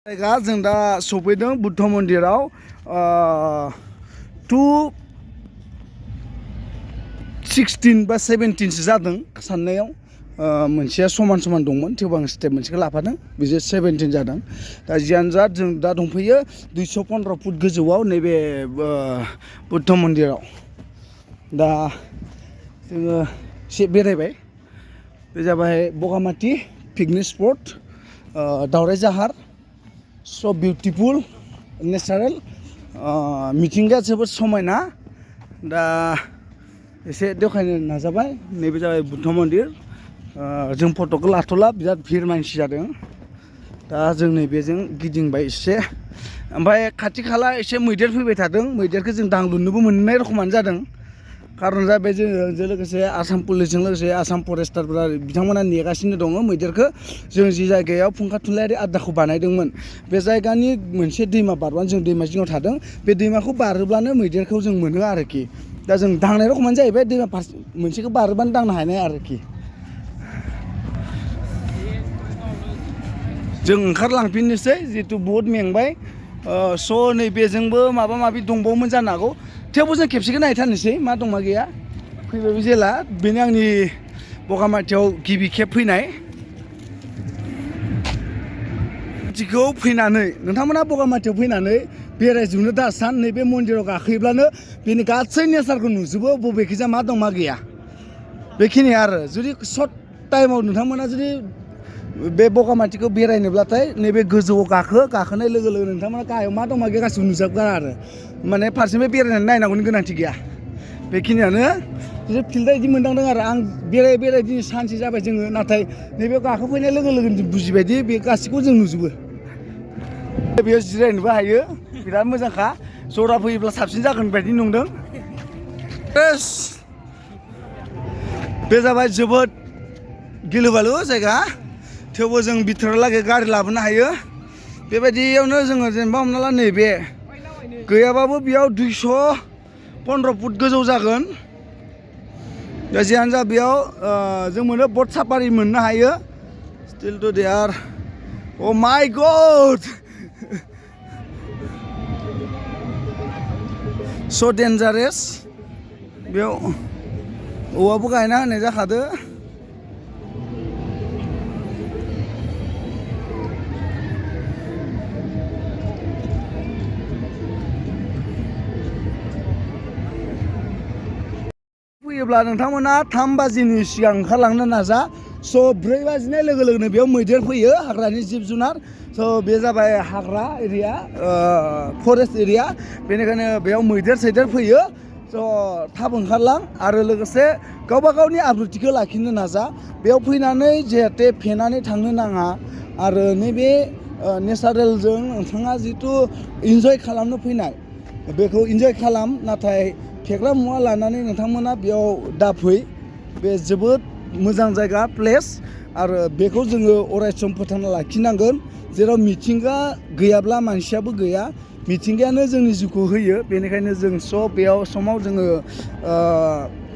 जायगा जों दा सफैदों बुद्ध मन्दिराव 2:16 बा 17 सो जादों साननायाव मोनसेया समान समान दंमोन थेवबो आं स्टेप मोनसेखौ लाफादों बिजे 17 जादों दा जियानो जा जों दा दंफैयो 215 फुट गोजौआव नैबे बुद्ध मन्दिराव दा जोङो एसे बेरायबाय बे जाबाय बगामाथि पिकनिक स्पट दावराय जाहार so beautiful natural मिथिंगा जोबोद समायना दा एसे देखायनो नाजाबाय नैबे जाबाय बुद्ध मन्दिर जों फट'खौ लाथ'ला बिराद भिर मानसि जादों दा जों नैबेजों गिदिंबाय एसे ओमफ्राय खाथि खाला एसे मैदेर फैबाय थादों मैदेरखौ जों दांलुनोबो मोननाय रखमानो जादों खारन जाबाय जोंजों लोगोसे आसाम पुलिसजों लोगोसे आसाम फरेस्टारफोरा बिथांमोना नेगासिनो दङ मैदेरखौ जों जि जायगायाव फुंखा थुनलाइयारि आड्डाखौ बानायदोंमोन बे जायगानि मोनसे दैमा बारबानो जों दैमा जिङाव थादों बे दैमाखौ बारोब्लानो मैदेरखौ जों मोनो आरोखि दा जों दांनाय रखमानो जाहैबाय दैमा मोनसेखौ बारोबानो दांनो हानाय आरोखि जों ओंखारलांफिननोसै जिहेथु बहुद मेंबाय स' नैबेजोंबो माबा माबि दंबावोमोन जानो हागौ थेवबो जों खेबसेखौ नायथारनोसै मा दं मा गैया फैबायबो जेला बेनो आंनि बगामाथियाव गिबि खेब फैनाय बगामाथिखौ फैनानै नोंथांमोना बगामाथियाव फैनानै बेरायजोबनो दासान नैबे मन्दिराव गाखोयोब्लानो बेनि गासै नेचारखौ नुजोबो बबेखिजा मा दं मा गैया बेखिनि आरो जुदि सर्ट टाइमाव नोंथांमोना जुदि बे बगामाथिखौ बेरायनोब्लाथाय नैबे गोजौआव गाखोनाय लोगो लोगो नोंथांमोना गाहायाव मा दं मा गैया गासिबो नुजोबगोन आरो माने फारसेनिफ्राय बेरायनानै नायनांगौनि गोनांथि गैया बेखिनियानो फिल्डआ बिदि मोनदांदों आरो आं बेराय दिनै सानसे जाबाय जोङो नाथाय नैबेयाव गाखोफैनाय लोगो लोगोनो जों बुजिबायदि बे गासैखौबो जों नुजोबो बेयाव जिरायनोबो हायो बिराद मोजांखा जरा फैयोब्ला साबसिन जागोन बायदि नंदों बे जाबाय जोबोद गिलु बालु जायगा थेवबो जों बिथोरालागै गारि लाबोनो हायो बेबायदियावनो जोङो जेनेबा हमना ला नैबे गैयाबाबो बेयाव 215 फुट गोजौ जागोन दा जियानो जा बेयाव जों मोनो बट साफारि मोननो हायो steel to they are a my गड स' डेन्जारेस बेयाव औवाबो गायना होनाय जाखादो फैयोब्ला नोंथांमोना 3 बाजिनि सिगां ओंखारलांनो नाजा स' 4 बाजिनाय लोगो लोगोनो बेयाव मैदेर फैयो हाग्रानि जिब जुनार स' बे जाबाय हाग्रा एरिया फरेस्ट एरिया बेनिखायनो बेयाव मैदेर सैदेर फैयो स' थाब ओंखारलां आरो लोगोसे गावबा गावनि आब्रुथिखौ लाखिनो नाजा बेयाव फैनानै जाहाथे फेनानै थांनो नाङा आरो नैबे नेचारेलजों नोंथाङा जिथु इन्जय खालामनो फैनाय बेखौ इन्जय खालाम नाथाय फेग्रा मुवा लानानै नोंथांमोना बेयाव दाफै बे जोबोद मोजां जायगा प्लेस आरो बेखौ जोङो अरायसम फोथांना लाखिनांगोन जेराव मिथिंगा गैयाब्ला मानसियाबो गैया मिथिंगायानो जोंनि जिउखौ होयो बेनिखायनो जों बेयाव समाव जोङो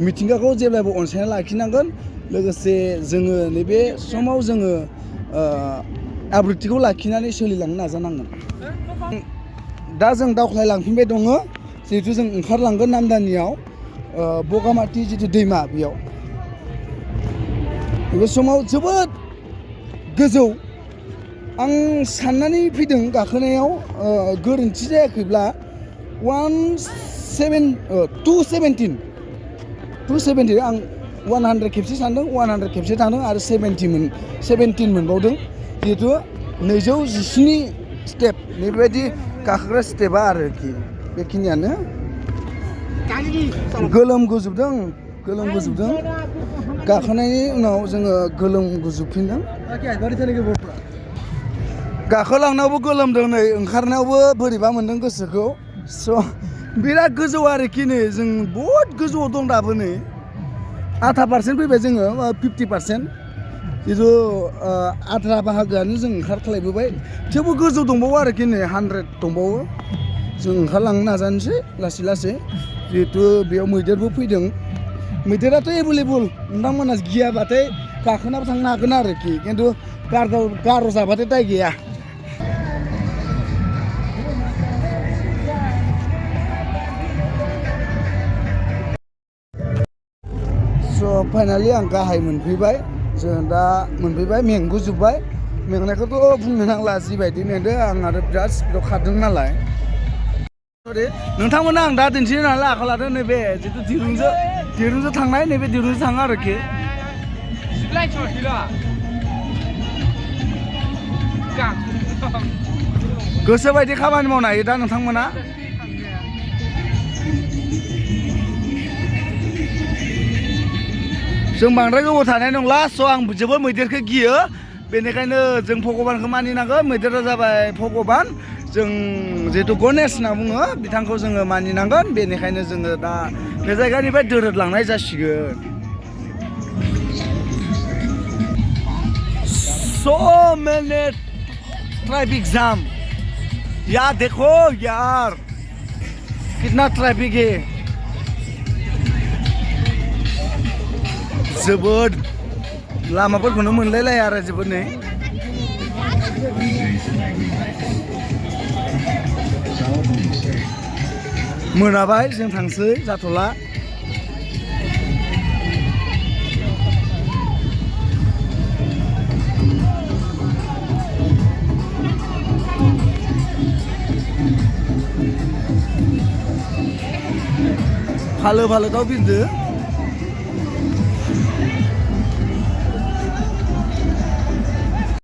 मिथिंगाखौ जेब्लायबो अनसायना लाखिनांगोन लोगोसे जोङो नैबे समाव जोङो आब्रुथिखौ लाखिनानै सोलिलांनो नाजानांगोन दा जों दावख्लायलांफिनबाय दङ जिहेतु जों ओंखारलांगोन नामदानियाव बगामाथि जिथु दैमा बेयाव बे समाव जोबोद गोजौ आं साननानै फैदों गाखोनायाव गोरोन्थि जायाखैब्ला 217 आं 100 खेबसे सानदों 100 खेबसे थांदों आरो 17 मोनबावदों जिहेतु 217 स्टेप बेबायदि गाखोग्रा स्टेपा आरोखि बेखिनियानो गोलोम गुजोबदों गाखोनायनि उनाव जोङो गोलोम गुजोबफिनदों गाखोलांनायावबो गोलोमदों नै ओंखारनायावबो बोरैबा मोनदों गोसोखौ स' बिराद गोजौ आरोखि नै जों बहुद गोजौआव दं दाबो नै 80% फैबाय जोङो 50% जिथु आद्रा बाहागोआनो जों ओंखारख्लायबोबाय थेवबो गोजौ दंबावो आरोखि नै 100 दंबावो जों ओंखारलांनो नाजानोसै लासै लासै जिहेतु बेयाव मैदेरबो फैदों मैदेराथ' एभेलेबल नोंथांमोना गियाबाथाय गाखोनाबो थांनो हागोन आरोखि खिन्थु गार जाबाथाय दाय गैया फाइनालि आं गाहाय मोनफैबाय जों दा मोनफैबाय मेंबोजोब्बाय मेंनायखौथ' बुंनो नांला जिबायदि नेदो आं आरो बिराद स्पिडआव खारदों नालाय सरि नोंथांमोना आं दा दिन्थिनो नालाय आखायाव लादों नैबे जिथु दिरुंजों थांनाय नैबे दिरुंजों थाङो आरोखि गोसो बायदि खामानि मावनो हायो दा नोंथांमोना जों बांद्राय गोबाव थानाय नंला स' आं जोबोद मैदेरखौ गियो बेनिखायनो जों भगबानखौ मानिनांगोन मैदेरा जाबाय भगबान जों जिहेतु गणेश होनना बुङो बिथांखौ जोङो मानिनांगोन बेनिखायनो जोङो दा बे जायगानिफ्राय दोरोदलांनाय जासिगोन so many traffic jam यार देखो यार कितना ट्रैफिक है जोबोद लामाफोरखौनो मोनलायलाया आरो जोबोद नै मोनाबाय जों थांसै जाथ'ला फालो फालो दाउ बिरदो